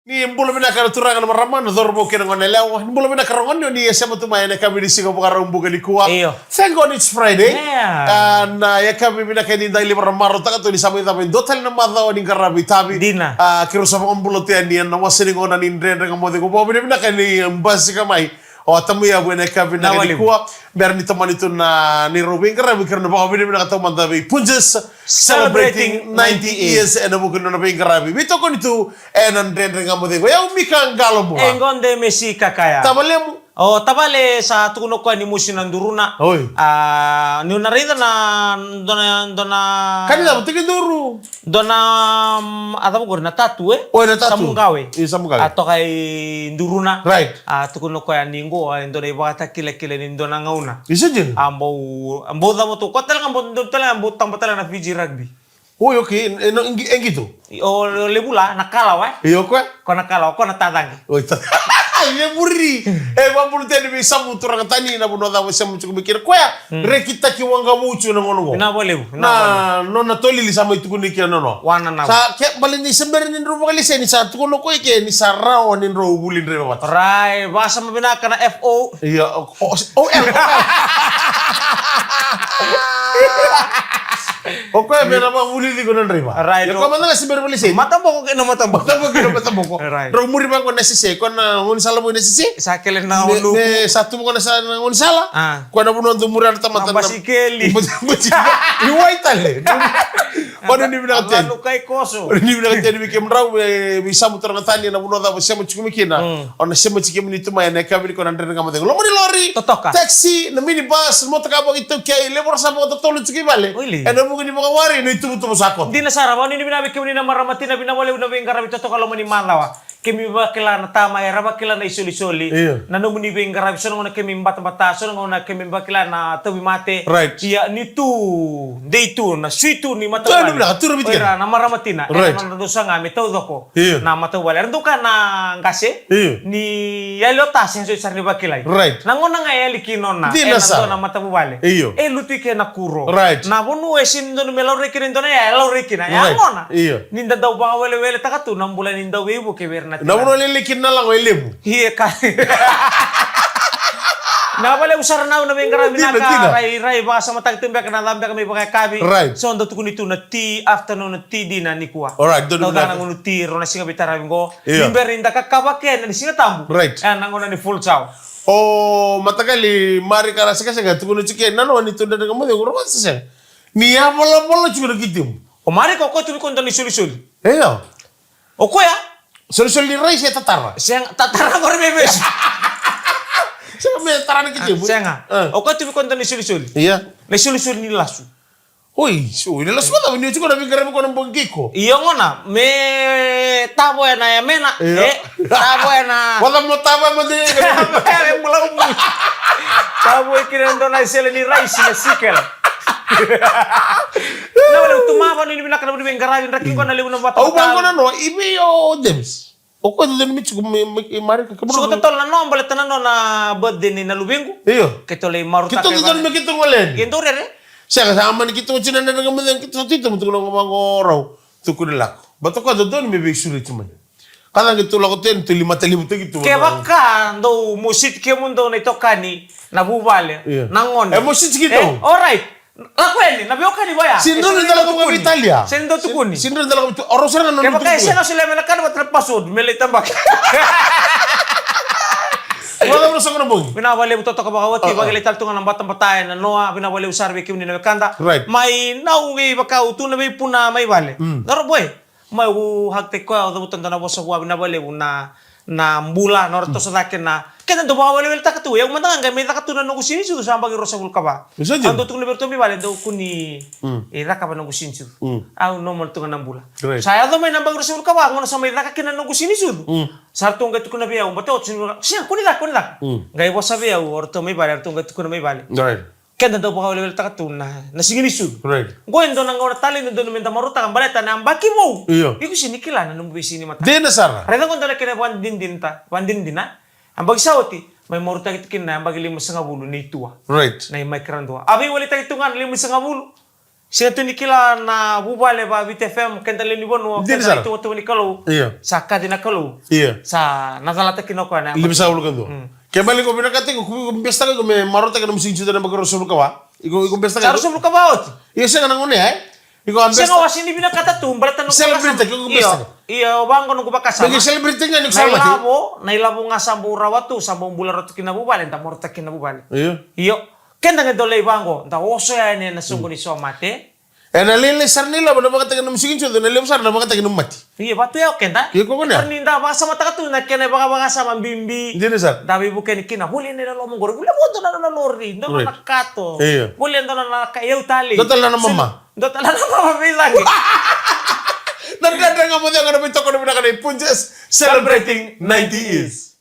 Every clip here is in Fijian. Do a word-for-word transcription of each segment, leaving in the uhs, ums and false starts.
Ni bula vinaka na turaga na marama, na cauravou kei na goneyalewa. Ni bula vinaka ragone, ni e sema tu mai ena yakavi ni siga Vakaraubuka nikua. Io. Thank God it's Friday. Yeah. Ah, na yakavi vinaka ni da lai vakamarautaka tu ni sa mai cava e dua tale na macawa ni qaravi itavi. Dina. Ah, keirau sa vakabula tu yani ena wasa ni gauna ni Dredre Ga Mo Cegu. Vakavinavinaka ni basika mai o Tamu Yavu ena yakavi vinaka nikua. Bera ni tomani tu na neirau veiqaravi, keirau na vakavinavinaka taumada vei Punjas, celebrating ninety years ena vuku ni nona veiqaravi. Veitokoni tu ena Dredre Ga Mo Cegu. O yau Mika Qalobula. E qo o Demesi Kakaya. Tavalemu. O tavale sa tukuna o koya ni mosi na duruna. Oi. Ah, niu na raica na dua na, dua na, ka ni cava, tekiduru. Dua na, mm, a cava qori, na tatu, e? Oi, na tatu. Samuqawe. Io, Samuqawe. A toka i duruna. Right. A tukuna o koya ni qo e dua na ivakatakilakila ni dua na gauna. Isa dina. A bau, a bau cava tu. Ko tale ga bau, dua tale ga bau taba tale na Fiji Rugby. Oi, okay. E, no, e qi-, e qito? O Levula, na kalawa, e? Io, koya? Ko na kalawa, ko na tacaqe. Oi, ta-, e muri. E, vakabula tu yani vei Samu, turaga tani, na vanua cava o sema tiko mai kina. Koya, mm, rekitaki waqavuci na gauna qo. Vinaka vakalevu, vinaka vakalevu. Na nona tolili sa mai tukuni kina na noa. Wana na. Sa ke, baleta ni se bera ni drau vakalesia ni sa tukuna o koya ke ni sa rawa ni drau vuli draiva vata. Rai, vakasama vinaka na F O. Ia, o, o, o, L, o, L. O koya me na vakavulici iko na draiva. Right. Ia, o koya mada ga se bera vakalesia. Mataboko kei na mataboko. Mataboko kei na mataboko. Right. Drau muri vaqo na sese, ko na gaunisala vou na sese. Sa kele na me, onu. Me sa tu vaqo na sa na gaunisala. Ah. Ko na vanua dau muri na tamata na basikeli. Basikeli. I wai tale. Vanua ni vinaka teni. Vanua kai koso. Vanua ni vinaka teni vei kemudrau, e, vei Samu, turaga tani, na vanua cava o sema tiko mai kina. Mm. O na sema tiko mai tu mai ena yakavi nikua na Dredre Ga Mo Cegu. Loma ni lori. Totoka. Taxi, na minibus, na motoka vakaitaukei, levu era sa vakatotolo tiko i vale. Oili. Ena vuku ni vakawari, na ituvatuva sa koto. Dina sara, vakavinavinaka vei kemuni na marama tina, vinaka vakalevu na veiqaravi totoka loma ni macawa. Kemi vakila na tama, era vakila na isolisoli. Io. Na nomuni veiqaravi, so na gauna kemi batabata, so na gauna kemi vakila na tauvimate. Right. Ia, ni tu, dei tu, na sui tu ni matavuvale. Tu, tu, tu, tu, tu. O ira na marama tina, right, era na dau saga me taucoko. Io. Na matavuvale. Era dau kaya na qase, io, ni yali o tase, e soli sara ni vakilai. Right. Na gauna ga e yali kina o na, dina sara, e na dua na matavuvale. Io. E lutu i ke na kuro. Right. Na vanua e sega ni dodonu me laurai kina e dua na yaya, e laurai kina. Right. E a gauna. Io. Ni da dau vakaweleweletaka tu na bula ni dauveivuke vei ira na tina. Na vanua e lailai kina na lago e levu. Ia ka. Vinaka vakalevu sara na, na veiqaravi vinaka, dina, dina. Rai, rai, vakasamataki tu beka na cava beka me ivakayakavi. Right. So dau tukuni tu na tea afternoon, na tea dinner nikua. Alright, donu vinaka. Dau caka na gunu tea, rua na siga veitaravi qo. Io. Ni bera ni da kakava kina ni Siga Tabu. Right. E na gauna ni Full Chow. O mataqali Marika Rasekaseka, tukuna tiko na nona ni tu Dredre Ga Mo Cegu, rau se sega. Ni a volavola tiko na kitimu. O Marika, o koya tu vei koya dua na isolisoli. Io. O koya? Solisoli ni raisi e tatara. Sega, tatara qori me vesu. Sega me tara na kitimu. Sega. E. O koya tu vei koya dua na isolisoli. Ia. Na isolisoli ni lasu. Oi, so, ina lasu vata, ni o tiko na veiqaravi ko na bogi qo. Io gona, me tavoya na yamena. Io. E, tavoya na. Vata mo tavoya mo de. E, bula umu. Tavoya kina dua na isele ni raisi na sikela. Na wale utu mava ni vinaka na vuni veiqaravi, draki qo na levu na vata. Au vaqo na no, i vei o James. O koya dodonu me tiko mai, mai, mai Marika, kemudou. Suka totolo na no, baleta na no na birthday ni na luvequ. Io. Keitou lai marutaka. Keitou dodonu me keitou gole yani. Keitou rere. Sega, sa mani keitou tiko na Dredre Ga Mo Cegu, keitou sa tiko, mo tukuna qo vaqo rau. Tukuni lako. Baleta o koya dodonu me veisuri tu mai. Ka sa keitou lako tu yani, tou lai matalivu tu keitou. Kevaka dou mositi kemudou na itokani na vuvale. Io. Na gone. E mositi keitou. E, all right. Lako yani, na veiwekani vaya. Sega ni dau lako vakaveitalia. Sega ni dau tukuni. Sega ni dau lako tu. O rau sara ga na. Kevaka e sega, solia mai na kana vata na password, me lai tabaka. Vinaka vakalevu totoka vakaoti, vakilai tale tu ga na batabata ena noa, vinaka vakalevu sara vei kemuni na wekada. Right. Mai Nau, vei Vakau, tu na veipuna mai vale. Mm. Doro boy. Mai u hug-taki koya, au cavuta dua na vosa vua, vinaka vakalevu na, na bula, na ora toso cake na. Keda dau vakaweleweletaka tu, au mada ga qai mai caka tu na noqu siga ni sucu, sa yabaki ruasagavulu ka va. Au dau tukuna vei iratou mai vale, dau kua ni, mm, e cakava noqu siga ni sucu. Mm. Au normal tu ga na bula. Right. Sa yaco mai na yabaki ruasagavulu ka va, gauna sa mai caka kina na noqu siga ni sucu. Mm. Sa ratou qai tukuna vei au, baleta au tukuna, sega, kua ni caka, kua ni caka. Mm. Qai vosa vei au o ratou mai vale, ratou qai tukuna mai vale. Right. Keda dau vakaweleweletaka tu na, na siga ni sucu. Right. Qo e dua na gauna talei dodonu meda marautaka baleta na yabaki vou. Io. Iko sega ni kila na nomu veisiga ni mataka. Dina sara. Raica qo dua na kena vakadinadinataka, vakadinadina. Yabaki sa oti, mai marautaki tu kina na yabaki limasagavulu ni tua. Right. Na i mai Karadua. A veiwalitaki tu ga na limasagavulu. Sega tu ni kila na vuvale va Viti F M, keda lewe ni vanua, keda ituvatuvani Kalou. Io. Sa kaci na Kalou. Io. Sa na calata kina o koya na yabaki. Limasagavulu ka dua. Mm. Ke bale ko vinakata iko, ko besta ka iko me marautaka na musi ni Juta na yabaki ruasagavulu ka va. Iko, iko besta ka iko. Sa ruasagavulu ka va oti. Io, sega na gone, e? Iko a besta. Sega, wasi ni vinakata tu, baleta na celebrate, iko besta. Io, io, vaqo noqu vakasama. Beki celebrate ga ni sa mate. Na ilavo, na ilavo ga sa bau rawa tu, sa bau bula rawa tu kina vuvale, da marautaka kina vuvale. Io. Io. Keda ga dau lai vaqo, da oso yani ena soqo ni so mate. Ena lailai sara ni lavo na vakataki na musi ni Juta, na levu sara na vakataki na mate. Ia, vatu ya o keda. Io, ko kona. Ni da vakasamataka tu na kena vakavakasama bibi. Dina sara. Da veivukei kina, voli na loma qori, voli vodo na nona lori, dona na kato. Io. Voli dona na ka, eu tali. Dota la na mama. Dota la na mama vei lagi. Na Dredre Ga Mo Cegu ena veitokoni vinaka ni Punjas, celebrating ninety years.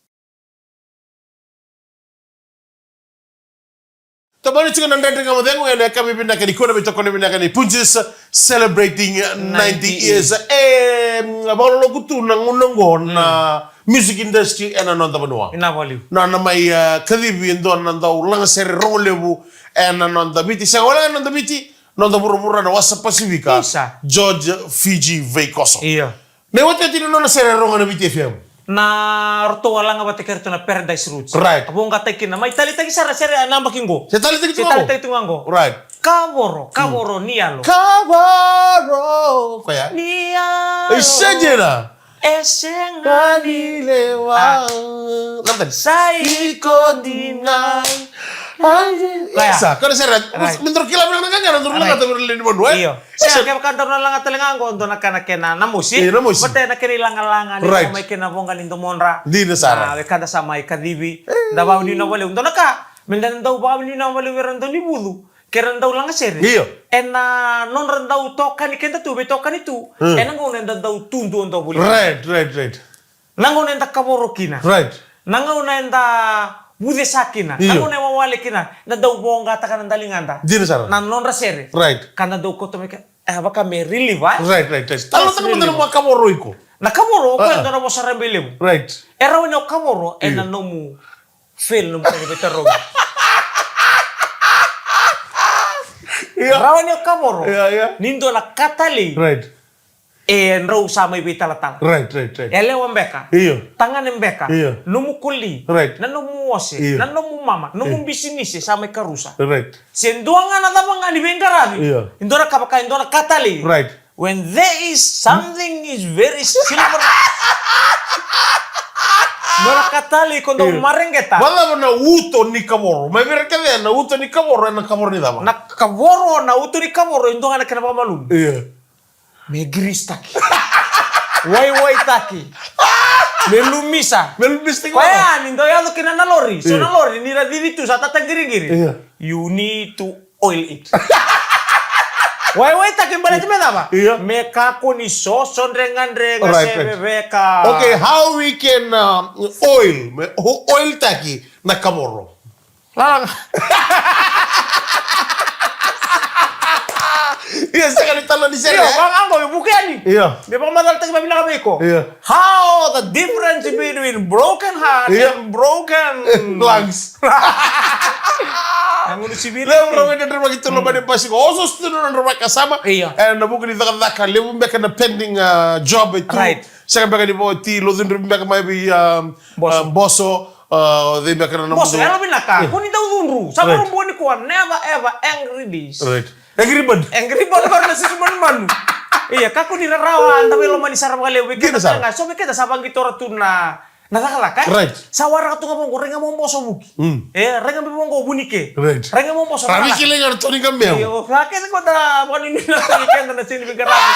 Tomani tiko na Dredre Ga Mo Cegu ena yakavi vinaka nikua, na veitokoni vinaka ni Punjas, celebrating ninety years. E vakaloloku tu na gauna oqo na music industry ena noda vanua. Ina valiu. Na, na mai, eh, kacivi e dua na dau lagasere rogo levu ena noda Viti. Sega wale ga ena noda Viti, noda vuravura na wasa Pasifika. Isa. George Fiji Veikoso. Io. Na iwatiwati ni nona sere rogo na Viti F M. Na ratou a laga vata kei ratou na Paradise Roots. Right. A voqataki kina. Mai talitaki sara sere a nabaki qo. Se talitaki tu ga qo. Se talitaki tu ga qo. Right. Kavoro, kavoro ni yalo. Kavoro. Koya. Ni yalo. E sega na. E sega ni lewa. Ah. Sa iko dina. Ai, koya. Isa, koya na sere. Right. Me daru kila vinaka na gaga, na daru lagata vei ira lewe ni vanua, e? Io. Sega, kevaka daru na laga tale ga qo, dua na ka na kena na mosi. Io, na mosi. Vata na kena ilagalaga, ni mai kena voqa ni domodra. Dina sara. Na wekada sa mai kacivi. Da vakanuinui vakalevu. Dua na ka, me da dau vakanuinui vakalevu vei ira dau ni vucu. Kei ira dau lagasere. Io. Ena nodra dau tokani keda tu, veitokani tu. Hmm. Ena gauna eda dau tudu o dau voli. Right, right, right. Na gauna eda kavoro kina. Right. Na gauna eda vucesa kina. Io. Na gauna e wawale kina. Eda dau voqataka na daligada. Dina sara. Na nodra sere. Right. Ka da dau kauta mai ke, e, vaka me relief, e? Right, right, right. Talanoataka mada na kavoro iko. Na kavoro, o koya e dua na vosa rabailevu. Right. E rawa ni o kavoro, ena nomu fail nomu kena veitarogi. Io. Rawa ni o kavoro. Io, io. Ni dua na ka talei. Right. E drau sa mai veitalatala. Right, right, right. Yalewa beka. Io. Tagane beka. Io. Nomu koli. Right. Na nomu ose. Io. Na nomu mama. Nomu bisinisi sa mai karusa. Right. Se dua ga na cava ga ni veiqaravi. Io. E dua na ka vaka, e dua na ka talei. Right. When there is something is very silver. Dua na ka talei ko dau mareqeta. Vacava na uto ni kavoro? Mai vei ira kece na uto ni kavoro, ena kavoro ni cava? Na kavoro, na uto ni kavoro, e dua ga na kena vakamalumu. Io. Me grease taki. Waiwai taki. Me lumisa. Me lumisa taki. Koya ni dau yaco kina na lori. So na lori, ni ra cici tu sa tata qiriqiri. Io. You need to oil it. Waiwai taki baleta me cava? Io. Me kakua ni soso dregadrega se veveka. Okay, how we can, uh, oil, me, o-, oil taki na kavoro? Lalaga. Io, sega ni talo ni sere. Io, vaqo me vuki yani. Io. Me vakamacalataki vakavinaka vei iko. Io. How the difference between broken heart and broken lungs. Levu na wede drevaki tu loma ni basika. Oso tu na nodra vakasama. Io. E na vuku ni cakacaka levu beka na pending, uh, job e tu. Right. Sega beka ni vo ti lo cudru beka mai vei, um, Boso. Uh, Boso, uh, cei beka na Boso, yalo vinaka. Ko ni dau cudru. Sa varo bua ni kua, never ever angry days. Right. Angry Bird. Angry Bird, ko na sisi manumanu. Ia, kakua ni rarawa, da vei lomani sara vakalevu vei keda sara ga. So vei keda sa vaqitora tu na, na cakacaka, e? Right. Sa waraka tu ga vaqo, raica mo Boso vuki. Mm. E, raica mo vaqo vunike. Right. Raica mo Boso. Ravi kile ga na toni ga meu. Io, sa kece ko da vakanuinui na toni keda na sini veiqaravi.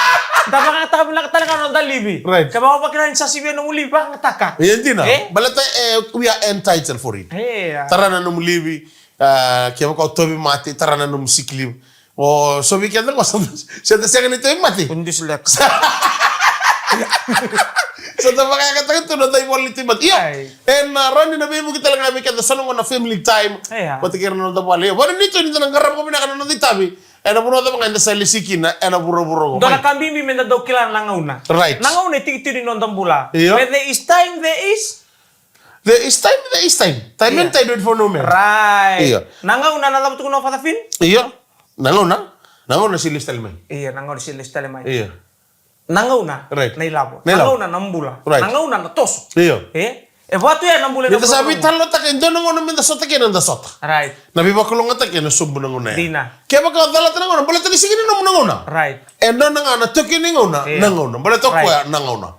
Da vakayagataka vinaka tale ga na noda livi. Right. Ke vakavakila ni sa sivia nomu livi, vakayagataka. Ia dina. E? Baleta, e, we are entitled for it. E, a. Tara na nomu livi. A, kevaka o tauvimate, tara na nomu sick leave. O, so vei keda qo, so, so da sega ni tauvimate. Ko ni dyslexia. So da vakayagataka tu na noda ivola ni tauvimate. Io, e na rawa ni na veivuke tale ga vei keda, sa na gauna family time. Io. Vata kei ira na noda vale. Io, vakanuinui tu ni da na qarava vinaka na noda itavi. E na vanua cava ga eda sa lesi kina, e na vuravura qo. Dua na ka bibi me da dau kila na gauna. Right. Na gauna e tiki tu ni noda bula. Io. Where there is time, there is There is time, there is time. Time and tide wait for no man. Right. Io. Na gauna na cava tukuna o Father Finn? Io. Na gauna. Na gauna se lesu tale mai. Ia, na gauna se lesu tale mai. Ia. Na gauna, right, na ilavo. Na ilavo. Na gauna na bula. Right. Na gauna na toso. Io. E? E vatu ya na bula. Ni da sa veitalanoataka e dua na gauna me da sota kina, da sota. Right. Na veivakalougatataki ena sobu na gauna ya. Dina. Kevaka o calata na gauna, baleta ni sega ni nomu na gauna. Right. E nona ga na toki ni gauna, yeah, na gauna. Baleta o koya na gauna.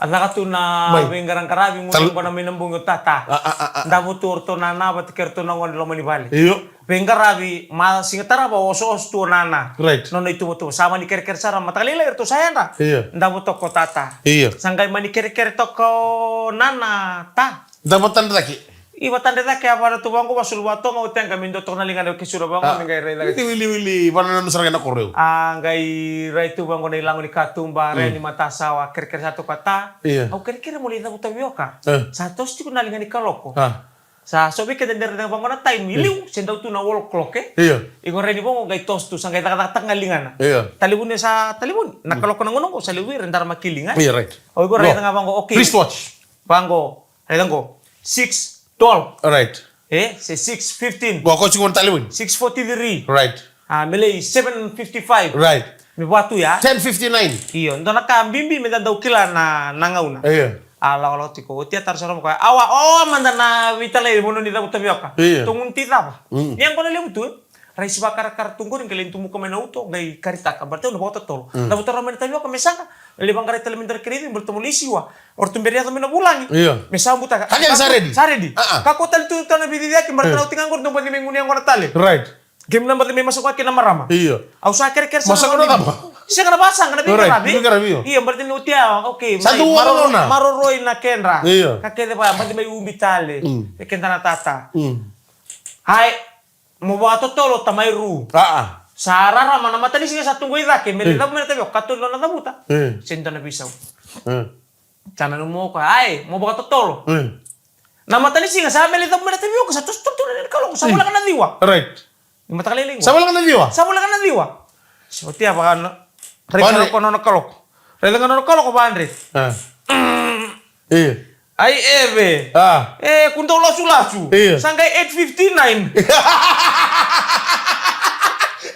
A caka tu na veiqaraqaravi, gunu yaqona mai na bogi o tata. A, a, a, a. Davo tu o ratou nana vata kei ratou na gone loma ni vale. Io. Veiqaravi, ma siga tarava osooso tu o nana. Right. Nona ituvatuva. Sa mani kerekere sara, mataka lailai ratou sa yadra. Io. Davo toka o tata. Io. Sa qai mani kerekere toka o nana, ta. Davo tadra cake. I vatadre cake, a vana tu vaqo, vasulu vatoga, o tega me dua toka na ligana, ke sura vaqo, me qai rai cake. Wili, wili, wili, vana na sara qai na koreu. A qai rai tu vaqo na ilago ni katuba, rai ni matasawa, kerekere sa toka ta. Io. Au kerekere mo lai cavuta vioka. E. Sa toso tiko na liga ni kaloko. A. Sa so vei keda dera dega vaqo na time, i liu, se dau tu na wall clock, e. Io. Iko rai ni vaqo qai toso tu, sa qai cakacakataka ga ligana. Io. Talevoni sa, talevoni. Na kaloko na gauna qo, sa levu ira dara makiliga. Io, right. O iko rai ga vaqo, okay. Wristwatch. Vaqo. Raica qo, six twelve. Right. E, se six fifteen. Qo, qo tiko na talevoni. Six forty-three. Right. A, me lai seven fifty-five. Right. Me vatu ya. Ten fifty-nine. Io, dua na ka bibi me da dau kila na, na gauna. Io. A, lako, lako tiko. Oti a taro sara mo koya. Awa, o, mada na veitalai, vanua ni cavuta vioka. Io. Togu ni ti cava. Mm. Ni yaqona levu tu, e. Raisi vakarakara tu qori, qai lai dumuka mai na uto, qai karitaka, baleta au na vakatotolo. Mm. Cavuta rawa mai na tavioka me saqa, lai vaqarai tale mai dua na kena ivi, baleta mo lai siwa. O ratou bera ni yaco mai na vulagi. Io. Me sa butaka. Ka kece sa redi. Sa redi. A, a. Kakua tale tu tale na veiciciyaki, baleta na oti ga qori dou baci mai gunu yaqona tale. Right. Kemuni na baci mai masaga kei na marama. Io. Au sa kerekere sa. Masaga na cava? Sega, na vasaqa, na veiqaravi. Right, veiqaravi, io. Io, baleta ni oti ya, okay, sa tu maroro, maroroi na kedra. Io. Ka kece vaya, baci mai ubi tale. Mm. E keda na tata. Mm. Ai, mo vakatotolo tamai Ru. A, a. Sa rarama na matanisiga sa tu qo i cake, me lai cavu mai na tavioka, ka tu na cavuta. E. Se dua na veisau. E. Sa nanuma o koya, ai, mo vakatotolo. E. Na matanisiga sa me lai cavu mai na tavioka, sa toso tu na kaloko, sa voleka na ciwa. Right. Ni mataka lailai qo. Sa voleka na ciwa. Sa voleka na ciwa. Sa oti ya vaka na, raica ga na nona kaloko. Raica ga na nona kaloko, va hundred. A. E. Ai, Eve. A. E, kua ni dau lasulasu. Io. Sa qai eight fifty-nine.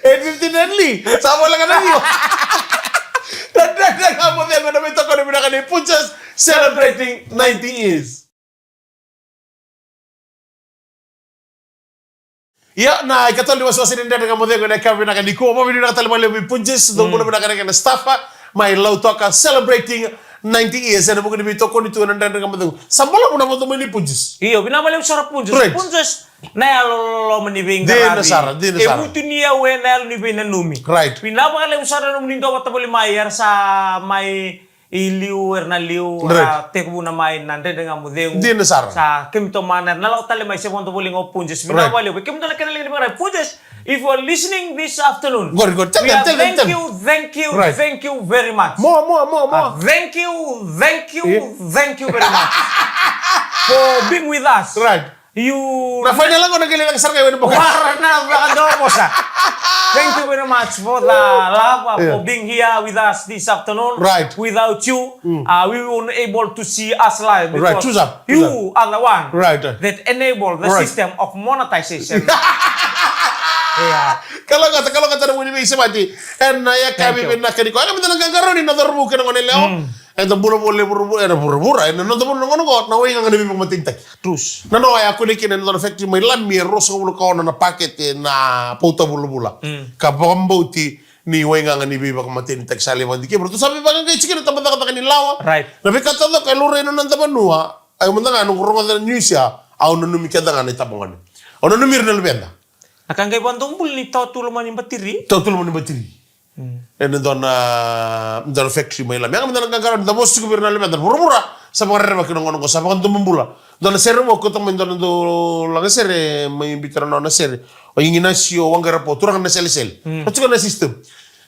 Eight fifty-nine li. Sa voleka na io. Da, da, da, da, mo cegu na veitokoni vinaka ni Punjas celebrating ninety years. Ia, na ikatolu ni wasewase ni Dredre Ga Mo Cegu ena yakavi vinaka nikua. Vakavinavinaka tale vakalevu vei Punjas, dou bula vinaka na kena staff mai Lautoka, celebrating ninety years ena vuku ni veitokoni tu ena Dredre Ga Mo Cegu. Sa balavu na vodo mai ni Punjas. Io, vinaka vakalevu sara Punjas. Right. Punjas, na yalo loloma ni veiqaravi. Dina sara, dina sara. E vutuniyau ena yalo ni veinanumi. Right. Vinaka vakalevu sara na nomuni dua vata voli mai, era sa mai i liu, era na liu, right, ra tekivuna mai na Dredre Ga Mo Cegu. Dina sara. Sa kemitou mana, era na lako tale mai se vodo voli ga o Punjas. Vinaka vakalevu. Right. Kemudou na kena liga ni veiqaravi. Punjas, if you are listening this afternoon, qori, qori, tell them, tell them, tell them. Thank you, thank you, right, thank you very much. More, more, more, more. Ah, thank you, thank you, yeah, thank you very much for being with us. Right. You na final qo na qai lai caka sara ga e Waibuka. Wara na vakadua vosa. Thank you very much for the love, uh, yeah, for being here with us this afternoon. Right. Without you, mm, uh, we won't able to see us live, right, because you are the one, right, that enable the, right, system of monetization. Yeah. Kalougata, kalougata na nomuni veisemati ena yakavi vinaka nikua. Thank you. Ena mada na qaqarauni na cauravou kei na goneyalewa. Mm. Eda bula voli e vuravura, ena vuravura, ena noda vanua na gauna qo, na waigaga ni veivakamatenitaki. Truce. Na noa ya kune kina ena dua na factory mai Lami, e ruasagavulu ka ono na pakete na pauta vulavula. Mm. Ka vakabauti ni waigaga ni veivakamatenitaki sa lai vakadikevi. Ratou sa veivakaqai tiko kina na tabacakacaka ni lawa. Right. Na veika taucoko e laurai ena noda vanua. Au mada ga noqu rogoca na news ya, au nanumi kece ga na itabagone. Au nanumi ira na luveda. Na ka qai vakadomobula ni tawa tu loma ni batiri. Tawa tu loma ni batiri. Mm. Ena dua na, dua na factory mai Lami. Yaga mada na qaqarauni, da vosa tiko vei ira na luveda. Vuravura sa vakarerevaki na gauna qo, sa vakadomobula. Dua na sere vou, kauta mai dua na dau lagasere mai biuta na nona sere. O Iginasio Waqairapo, turaga na Selesele. Mm. Sa tiko na system.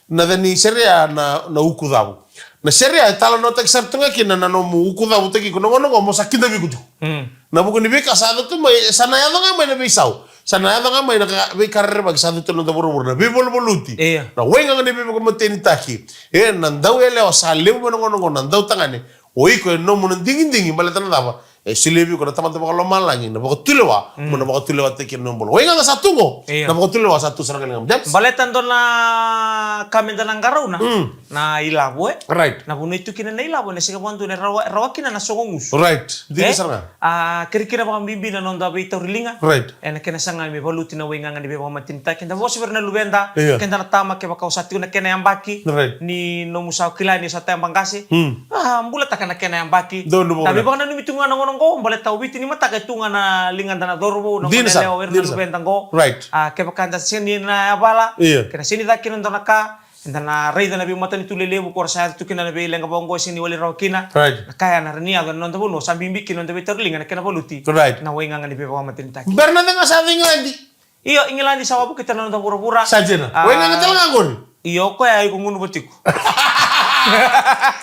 Na yaca ni sere ya na, na ukucavu. Na sere ya e talanoataki sara tu ga kina na nomu ukucavutaki iko na gauna qo mo sa kidavi iko tiko. Mm. Na vuku ni veika sa yaco tu mai, sa na yaco ga mai na veisau. Sa na yaco ga mai na ka, veika rerevaki sa yaco tu ena noda vuravura, na veivaluvaluti. Io. Na waigaga ni veivakamatenitaki. E, na dauyalewa sa levu mai na gauna qo, na dautagane. O iko e nomu na digidigi, baleta na cava? E solia vei iko na Tamada vakalomalagi na vakatulewa, mo na vakatulewataki kina na nomu bula. Waigaga sa tu qo, io, na vakatulewa sa tu sara ga, liga, James. Baleta dua na ka meda na qarauna, na ilavo, e? Right. Na vanua e tu kina na ilavo, ena sega vakadua ni rawa, rawa kina na sogo gusu. Right. Dina sara ga. A, kere kina vakabibi na noda veitauri liga. Right. Ena kena saga me valuti na waigaga ni veivakamatenitaki. Keda vosa vei ira na luveda, io, keda na tama, kevaka o sa tiko na kena yabaki. Right. Ni nomu sa kila ni o sa tayaba qase. Hmm. A, bulataka na kena yabaki. Donu vakavinaka. Da veivakananumi tu ga na gauna qo, baleta o Viti ni mataka e tu ga na ligada na cauravou, na gone yalewa, o ira na luveda qo. Right. A, kevaka da sega ni na yavala, io, kena sega ni caka kina dua na ka, eda na raica na veimatanitu lelevu ko ra sa yaco tu kina na veileqa vaqo, sega ni wali rawa kina. Right. Na ka ya na rawa ni yaco ena noda vanua, sa bibi kina noda veitauri liga na kena valuti. Right. Na waigaga ni veivakamatenitaki. Bera na cega sa cegiladi. Io, Igiladi sa wavokita na noda vuravura. Sa dina. A, waigaga tale ga qori. Io, koya iko gunuva tiko.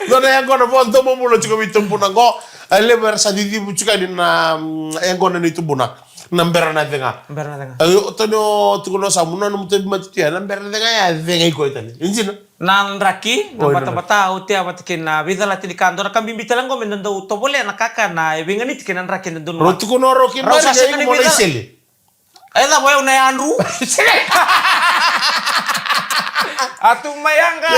Dua na yaqona vakadomobula tiko vei Tubuna qo. A, levu era sa cicivu tiko yani na, mm, yaqona ni Tubuna. Na bera na cega. Bera na cega. A, io, Tony, o tukuna o Samu, na nomu tauvimate tu ya, na bera na cega ya, cega iko tale. E dina? Na draki, na batabata, oti ya vata kei na veicalati ni ka, dua na ka bibi tale qo me da dau tovolea na kakana e veiganiti kei na draki eda donumaka. Rau tukuna o rau kei Marika, sa sega ni veicalati. E cava, o yau na yadru? A tu mai yaga.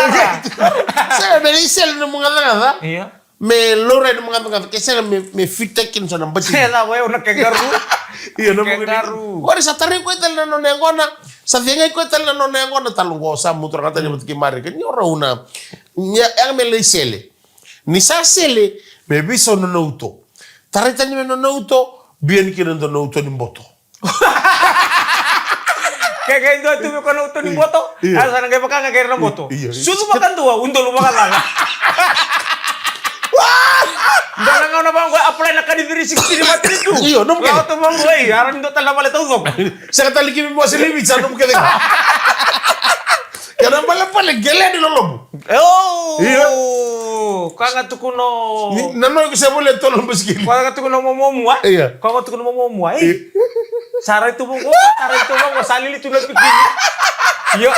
Sega, me lai sele na nomu gacagaca. Io. Me laurai na nomu gacagaca. Ke sega me, me fitaki na so na bati. E cava, o yau na kangaroo? Io, na nomu kangaroo. Qori sa tarai koya tale na nona yaqona. Sa cegai koya tale na nona yaqona. Tale qo sa muturaka tale vata kei Marika. Ni o rau na. Ni ya, ya me lai sele. Ni sa sele, me veisau na nona uto. Tarai tani mai na nona uto, biani kina na nona uto ni boto. Ke qai dua tu me ko na uto ni boto, io, a sa na qai vaka ga kei ira na boto. Io, io. Sucu vakadua, udolu vakacaca. Dua na gauna vaqo, apply na ka ni three sixty ni matanitu. Io, nomu kece. Lako tu vaqo, ei, a rawa ni dua tale na vale taucoko. Sega tale ni kimi mo se livi, sa nomu kece ga. Kena balebale, qele ni lolovu. Oh! Io. Koya ga tukuna o... Ni, na noqu se volia tolu na basikili. Koya ga tukuna o Momo Mua. Io. Koya ga tukuna o Momo Mua, e? Io. Sa rai tu vaqo, sa rai tu vaqo, sa lili tu na pikini. Io.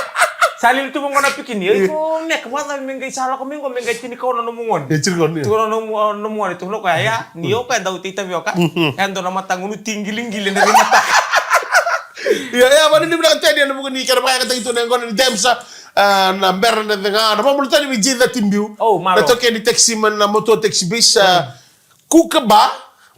Sa lili tu vaqo na pikini. Io. Iko, me ka vacava me qai sa lako mai qo, me qai tinikaono nomu gone. E, tinikaono, io. Tukuna nomu, nomu gone, tukuna o koya, ya. Ni o koya dau teitavioka. Mhm. Ya dua na mataqu nu tiqiligili na veimataka. Ia, ia, vanuinui vinaka tale ena vuku ni kena vakayagataki tu na yaqona ni James, ah, na bera na cega, na vakabula tale vei J thirty Biu. Oh, malo. Na taukei ni taxi mai na Motua Taxi Base, ah, Kookaburra,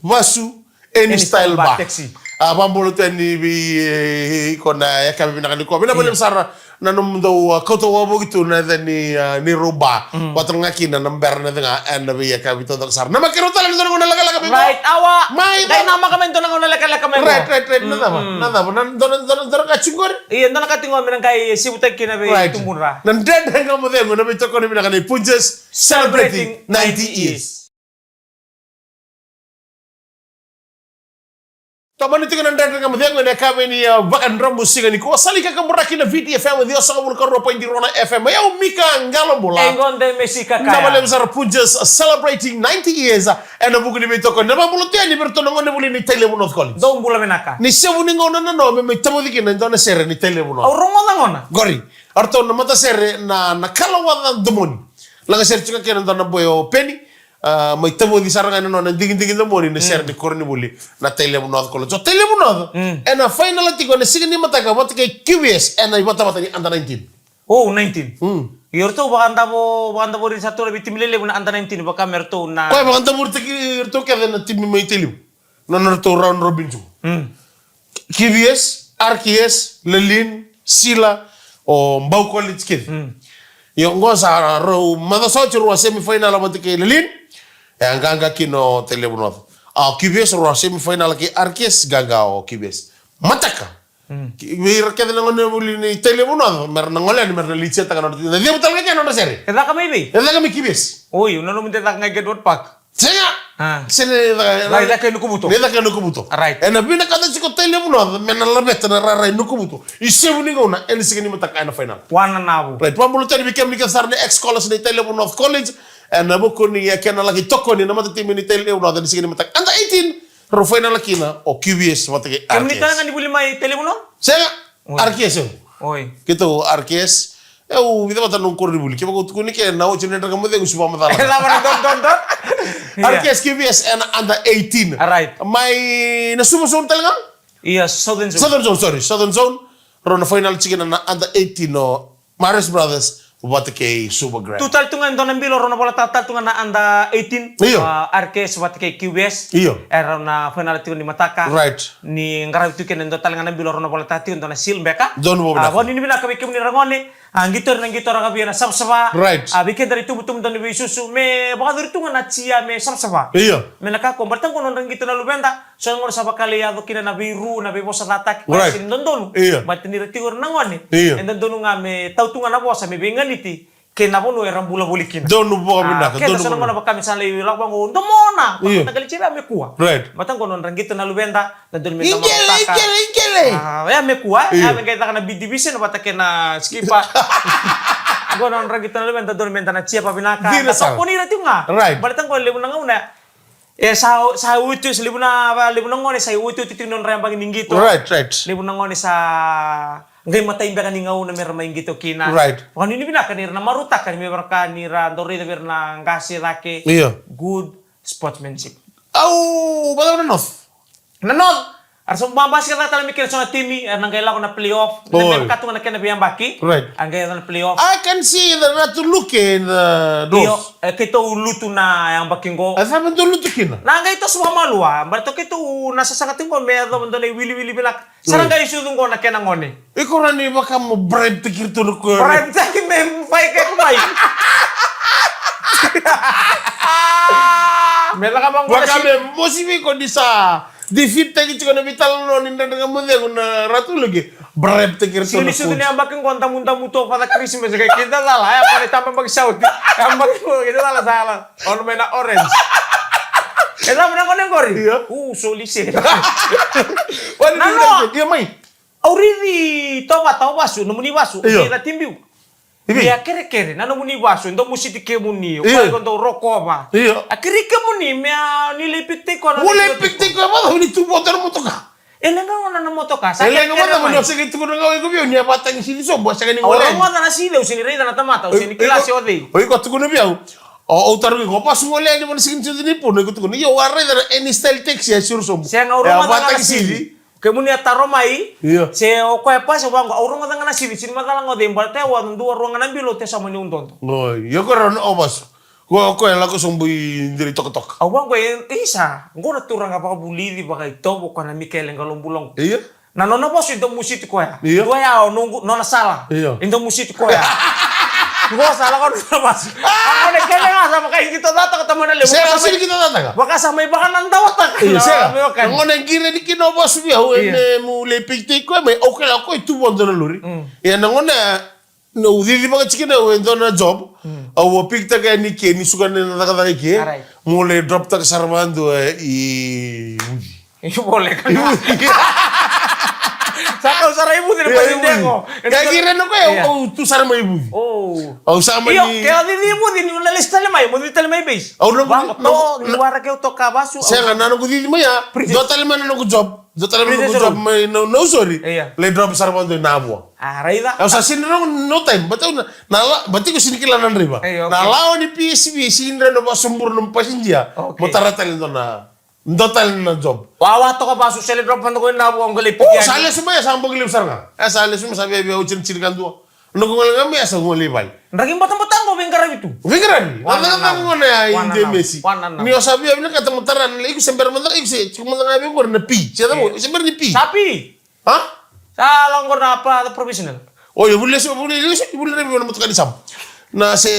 Vasu, Any Style Bar. Taxi. Ah, vakabula tale vei, eh, iko na yakavi vinaka nikua. Vinaka vakalevu sara. Na nomudou, ah, kauta wavoki tu na yaca ni, ah, neirau bar. Mm. Vata ga kina na bera na cega ena veiyakavi taucoko sara. Na makerau tale ni dua na gauna lekaleka mai qo. Right, awa. Mai qai namaka mai dua na gauna lekaleka mai qo. Right, right, right. Na cava? Mm. Na cava? Na dua na, dua na, dua na ka tiko qori? Io, dua na ka tiko qori me na qai sivutaki kina vei Tubudra. Na Dredre Ga Mo Cegu, na veitokoni vinaka nei Punjas, celebrating ninety years. Tomani tiko na Dredre Ga Mo Cegu ena yakavi ni, ah, Vakadromu siga nikua. Sa lai kakaburaki na Viti F M, ciwasagavulu ka rua poidi rua na F M. Ia o Mika Qalobula. E qo de me sika kaya. Vinaka vakalevu sara Punjas, celebrating ninety years, ah, ena vuku ni veitokoni. Na vakabula tu yani vei iratou na gonevuli ni Tailevu North College. Dou bula vinaka. Ni sevu ni gauna na noa me mai tavoci kina e dua na sere ni Tailevu North. Au rogoca gona. Qori. O iratou na matasere na, na Kalawaca Domoni. Lagasere tiko kina e dua na boy o Peni. Ah, mai tavoci sara ga ena nona digidigi domoni na sere ni koronivuli na Tailevu North College. O Tailevu North, mm, ena final tiko ena siga ni mataka vata kei Q V S ena ivatavata ni under nineteen. Oh, nineteen. Mm. Io, ratou vakadavo, vakadavori sa tu na veitimi lelevu na under nineteen, vaka me ratou na... Koya vakadavoritaki iratou kece na timi mai Tailevu. Na nodratou round robin tu. Mm. Q V S, R K S, Lalin, Sila, o Bau College kece. Mm. Io, qo sa rau maca sa oti rua semifinal vata kei Lalin. E a qaqa kina o Tailevu North. A o Q V S rua semifinal kei R K S, qaqa o Q V S. Mataka. Mm. Ki-, vei ira kece na gonevuli ni Tailevu North, mera na gole yani, mera na lijiataka na nodra, na cegu tale ga kina nodra sere. E caka mai vei? E caka mai Q V S. Oi, na nomu de caka ga i Edward Park. Sega. Ah. Sega ni caka. Lai caka i Nukuvuto. Ni caka i Nukuvuto. Right. Ena vinakata tiko Tailevu North me na laveta na rara i Nukuvuto. I sevu ni gauna ena siga ni mataka ena final. Wananavu. Right. Vakabula tale vei kemuni kece sara na ex-scholars ni Tailevu North College. Ena vuku ni, eh, kena laki tokoni na matatimi ni Tailevu North ena siga ni mataka. Under eighteen, rau final kina o Q V S vata kei R K S. Kemuni tale ga ni vuli mai Tailevu North? Sega. Oi. R K S. Oi. Keitou R K S. Au vica vata na noqu koronivuli. Kevaka au tukuni ke na oti na Drakama Cegu, Suva macala. Cava na don, don, don? Yeah. R K S Q V S ena under eighteen. All right. Mai na Suva zone tale ga? Ia, Southern Zone. Southern Zone, sorry. Southern Zone. Rau na final tiko kina na under eighteen o Mares Brothers vata kei Suva Grand. Tu tale tu ga e dua na bilo, rau na vola tale tu ga na under eighteen. Io. Ah, R K S vata kei Q V S. Io. E rau na final tiko ni mataka. Right. Ni qaravi tu kina e dua tale ga na bilo, rau na vola tale tiko e dua na seal beka. Donu vou. Ah, vinaka. Vakanuinui vinaka vei kemuni ragone. A, qitori na qito rakavi ena savasava. Right. A, vei keda na itubutubu dau ni veisusu me vakacuri tu ga na tia me savasava. Io. Me na kakua, baleta qo nodra qito na luveda. So na gauna sa vakalei yaco kina na veiru, na veivosacataki. Right. Sega ni dodonu. Io. Baleta ni ra tiko ira na gone. Io. E dodonu ga me tau tu ga na vosa me veiganiti kei na vanua era bula voli kina. Donu vakavinaka. A, keda donu so na gauna vaka me sa lai lako vaqo domona. Io. Vakatakali tiko me kua. Right. Baleta qo nodra qito na luveda. Na dodonu me da marautaka. Ikele, ikele, ikele. Ah, ya me kua, eh? Io. Ya me qai caka na B division vata kei na skipa. Qo na nodra qito na luveda, dodonu me da na tia vakavinaka. Dina sara. Da tokoni ira tiko ga. Right. Baleta qo levu na gauna. E sa, sa oti, sa levu na, levu na gone sa iotioti tiko na nodra yabaki ni qito. Right, right. Levu na gone sa qai matai beka ni gauna me ra mai qito kina. Right. Vakanuinui vinaka ni ra na marautaka ni me vaka ni ra dau raica vei ira na qase cake. Io. Good sportsmanship. Au, vata na North. Na North, era sa babasika cake tale mai kina so na timi, era na qai lako na playoff. Na me vaka tu ga na kena veiyabaki. Right. A qai yaco na playoff. I can see the Ratu Luke in the North. Io, e keitou lutu na yabaki qo. E cava dou lutu kina? Na qai toso vakamalua, baleta keitou na sasaga tiko qo me yacova dua na iwiliwili vinaka. Sa ra qai sucu qo na kena gone. Iko rawa ni vaka mo bribe taki iratou na koya. Bribe taki me fai ke ko mai. Me laka mango vaka me mosi vei iko ni sa defeat taki tiko na veitalanoa ni Dredre Ga Mo Cegu na Ratu Luke. Bribe taki iratou na coach. Sili sucu ni yabaki qo damudamu tu Father Christmas kei keda cala. Aya kone taba baki sauti. Yabaki qo keda cala sala. Ono mai na orange. E cava na gone qori? Io. U, soli se. Wani na no. Io mai. Au raici tovata o vasu, nomuni vasu, io. Raica tibiu. Ia kerekere, na nomuni vasu, e dau musiti kemuni, o koya ko dau rokova. Io. A kerei kemuni, me a ni lai piktei koya na. Mo lai piktei koya, vata ni tu vata na motoka. E leqa gona na motoka, sa e leqa vata ni o sega ni tukuna ga o iko vei au ni a vatagi sili sobu, a sega ni gole. Au rogoca na sili, au sega ni raica na tamata, au sega ni kila se o cei. O iko tukuna vei au. O, au tarogi iko, vasu gole yani vana sega ni tu ni puna, iko tukuna. Io, au a raica na any style taxi, a siro sobu. Sega, au rogoca ga na sili. Kemuni a taro mai, io. Se o koya pasi, au vaqo, au rogoca ga na sili, sili macala ga o cei, baleta au a dua rua ga na bilo, te sa mani au dodo. Oi, io ko rau na o vasu. Ko, ko e lako sobu i diri tokatoka. Au vaqo e, isa, qo na turaga vakavulici, vakaitovo, ko na Mikele Qalobula qo. Io. Na nona vasu e dau musiti koya. Io. Dua ya o noqu, nona sala. Io. E dau musiti koya. Qo sa lako nona vasu. A gone kece ga sa vaka i qito cataka tamana levu. Sega, sa mai qito cataka. Vaka sa mai vakanadawataka. Io, sega. Na gone qiri ni kina o vasu vei au, io. E ne mu lai piktei koya mai, au kila koya e tu vodo na lori. Mm. Ia na gone, na au cici vakatikina au e dua na job. Mm. Au a piktaka yani ke ni suka na cakacaka i ke. Alright. Mo lai drop taka sara vadua i Vuci. I Vuci. Sa kau sara i Vuci na pasi dego. Ka kira na koya, io. Au tu sara mai Vuci. Oh. Au sa mai. Io, ke o cici i Vuci ni na lesi tale mai, mo cici tale mai base. Au na. Vaqo, ni wara ke au toka vasu. Sega, na noqu cici mai ya. Princess. Dua tale mai na noqu job. Dua tale mai na noqu job mai na, na usori. Io. Lai drop sara vadua i Navua. A, raica. Au sa sini rau no time, but au na, na la, but iko sini kila na draiva. Io, okay. Na lawa ni P S V, sini rau na vasobura na passenger. Okay. Mo tara tale dua na, dua tale na job. Wawa toka vasu, sele drop vanda ko ina vo, ngole. Oh, piki sa yani. Lesu mai, sa bogi levu sara ga. E sa lesu mai, sa via via, au tiri tiri ka dua. Noqu gole ga mai, e sa gole i vale. Draki batabata qo veiqaravi tu. Veiqaravi. Wana na gone ya i Demesi. Wana na. Ni o sa via vinakata mo tara na, iko se bera mo tara, iko se, tiko mo tara vei qori na P. Se tara mo, se bera ni P. Sa P. Ha? Sa lako qori na pa, the professional. O, io, vuli lesu, vuli lesu, vuli lesu na motoka ni Sam. Na se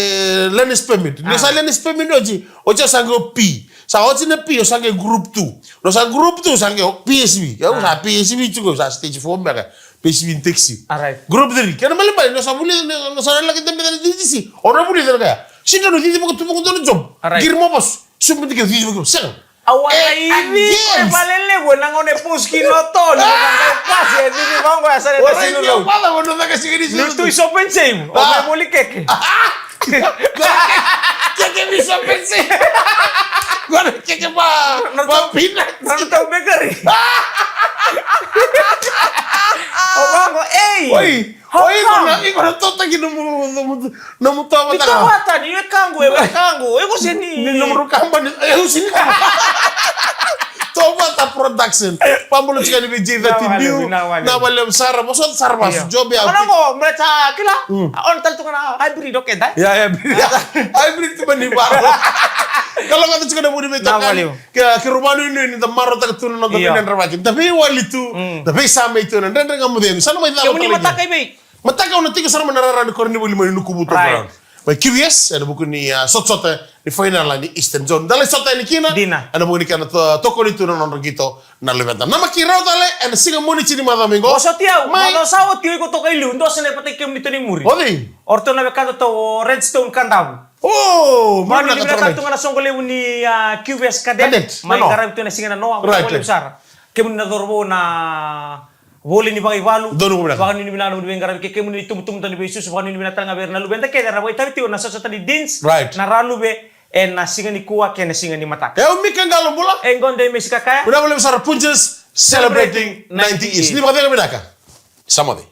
learner's permit. Ni sa learner's permit oti, oti sa qai o P. Sa oti na P, o sa qai group two. No sa group two, sa qai o P S V. Au sa P S V tiko, sa stage four beka. P S V taxi. Alright. Group three. Kena ibalebale, no sa vuli, no sa laki tembe na D T C. O na vuli na kaya. Sida no cici vaka tu vaka dua na job. Alright. Qiri mo vasu. Subu tiko cici vaka. Sega. Au a raici koya e valelevu ena gauna e post kina o Toni, na qai pasi e cici vaqo e sa raica sinu lau. Ni tu i Shop and Save, o mai voli keke. Keke ni Shop and Save. Gona keke va, va peanut. Na tau bakery. O vaqo, ei. Oi. How come? Iko na, iko na totaki nomu, nomu, nomu tovata. Ni tovata, ni wekaqu, e wekaqu. E ko se ni. Ni nomu rukaba ni, e usi ni. Tovata Production. Pablo Chikani V J thirty New. Na wale sara, mo sot sara mas, job ya. Mana mo, mreta kila. On tal tu kana hybrid, okay, dai? Ya, ya, ya. Hybrid tu mani baro. Kalau kata Chikani budi beto kan. Ke, ke romanu ini, ini da marautaka tu na noda vinadra vaki. Da veiwali tu, da veisamai tu, na dredre ga mo cenu. Sa na mai cala. Kemuni mataka i vei? Mataka au na tiko sara mai na rara ni koronivuli mai Nukubuto Ground. Mai Q V S, ena vuku ni, ah, sotasota ni fainala ni Eastern Zone. Da lai sota yani kina. Dina. Ena vuku ni kena to-, tokoni tu na nodra qito na luveda. Namaki rau tale, ena siga Moniti ni macawa mai qo. O soti au, mai. Macawa sa oti au iko toka i liu, dua sa na ipataki kemuni tu ni muri. O cei? O ratou na wekada tu o Redstone Kadavu. O, mani ni vinaka tu ga na soqo levu ni, ah, Q V S Cadet. Cadet, mai qaravi tu ena siga na noa, right, right. Sara. Kemuni na cauravou na voli ni vakaivalu. Donu vinaka. Vakanuinui vinaka nomuni veiqaravi kei kemuni na itubutubu ni veisusu, vakanuinui vinaka tale ga vei ira na luveda kece era vakaitavi tiko na sotasota ni Deans. Right. Na Raluve, ena siga nikua kei na siga ni mataka. E au Mika Qalo, bula. E qo dei Mesi Kakaya. Vinaka vakalevu sara Punjas, celebrating ninety years. Ni vakacegu vinaka. Sa moce.